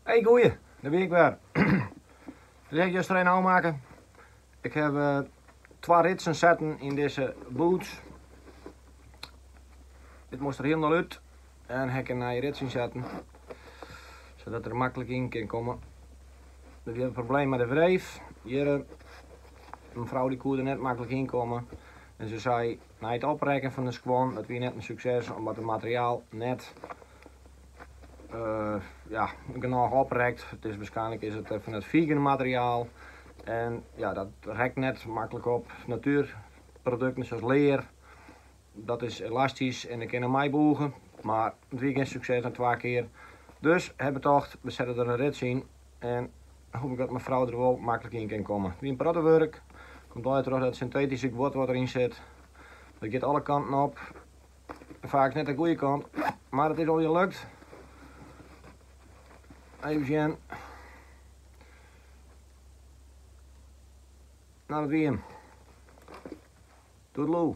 Hey goeie, dêr wie ik wer. Dit ha ik juster even ôfmakke. Ik haw twa ritsen setten yn dizze boots. Dit moast der hielendal út en ha ik in nije rits yn setten, sadat er maklik yn kin komme. Der wie in probleem mei de wreef. Hjir, mefrou dy koe der net maklik yn komme en se sei nei it oprekken fan de skuon, dat wie net in sukses omdat it materiaal net ja, genôch oprekt. It is waarskynlik is it fan it vegan materiaal en ja, dat rekt net maklik op. Natuerprodukten sa as lear, dat is elastysk en ik kin him meibûge, mar it wie gjin sukses nei twa kear. Dus ha betocht, we sette der in rits yn en hoop ik dat mefrou der wol maklik yn kin komme. It wie in protte wurk, komt allegear troch dat syntetyske guod wat deryn sit. Dat giet alle kanten op. Faak net de goede kant, mar it is allegear lukt. Even sjen. Nou, dat wie him. Toedeloe.